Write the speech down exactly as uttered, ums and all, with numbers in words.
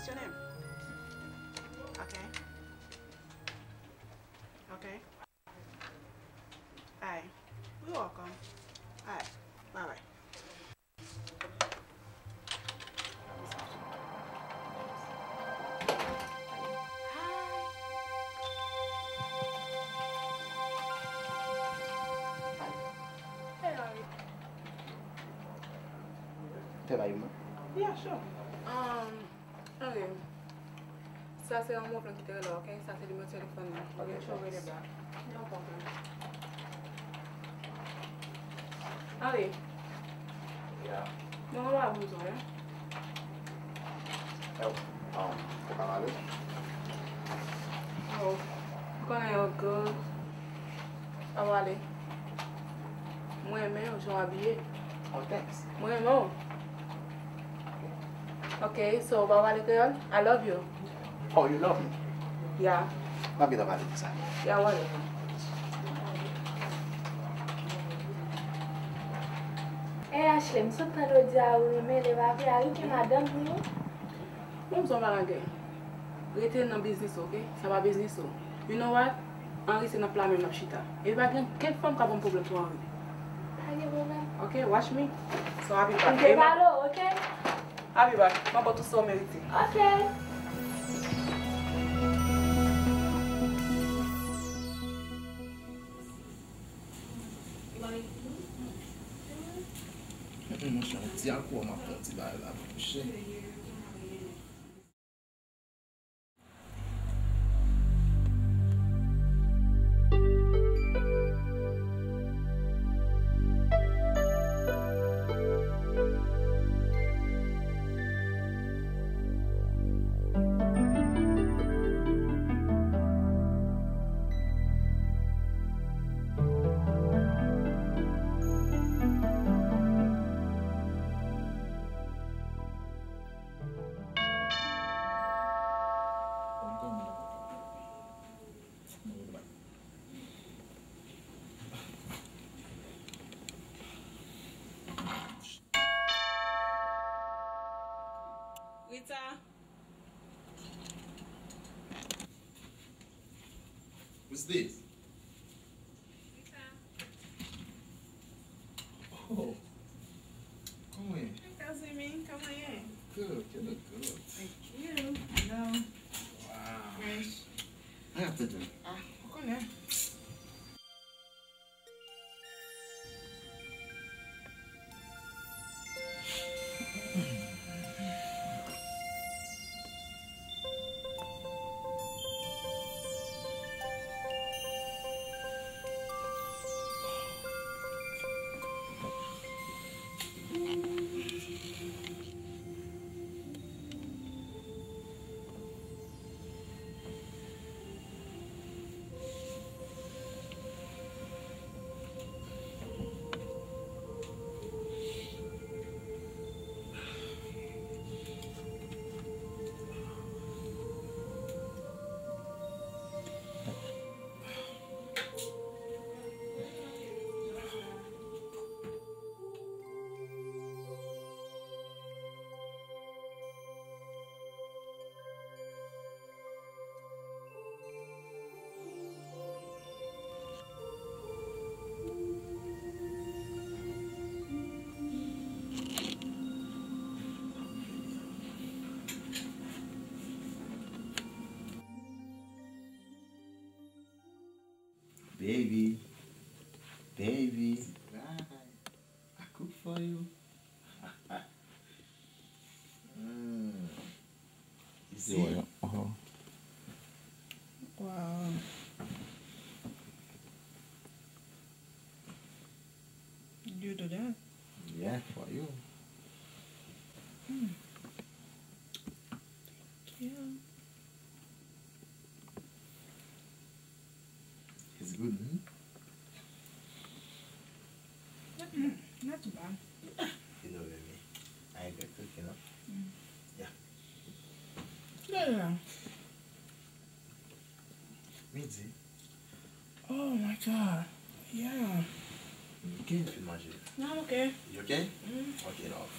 What's your name? Okay. Okay. Alright. You're welcome. Alright. Bye bye. Fè bay mwen. Yeah, sure. Um, ok. Sa se yon mwen ki te rele, ok? Sa se nimewo telefòn mwen. Ok, thanks. No problem. Anri. Yeah. Mwen gen bagay pou m di w, wi. Yo, um, ou ka pale? Oh, ou konnen yo good. Sa w ale? Mwen renmen w jan w abiye. Oh, thanks. Mwen renmen w. Ok, so w pa pale kreyòl? I love you. Oh, you love me? Yeah. M ap gentan pale de sa. Yeah, whatever. Ey, Ashley, m sot tande w di Harry renmen l, e pa vre? Harry gen madanm li, wi. Bon, m zon pa lagè. Rete nan biznis ou, ok? Sa pa biznis ou. You know what? Henry se nan pla menm l ap chita. E pa gen kenn fanm ka ban m pwoblèm pou Henry. Pa gen pwoblèm. Ok, watch me. So, I'll be back. M te pale w, ok? I'll be back. M ap ba w tout sa w merite. Ok. Mm, mm, monchè, yon ti alkòl, m ap pran ti bagay la, monchè. Rita. What's this? Rita. Oh. Kòman ye? Hey, Kazimi, kòman ye? Good, you look good. Thank you. Hello. Wow. Fresh. How you doing? Ah, ou konnen. Baby, baby, I cook for you. Mm. You see? Wow. You do that? Yeah, for you. Mm. Thank you. It's good, hmm? Mm-mm, not too bad. You know, baby, I enjoy cooking, no? Mm. Yeah. Yeah. Midi. Oh my God. Yeah. Ok, m fin manje. No, I'm okay. You okay? Mm. Ok, love.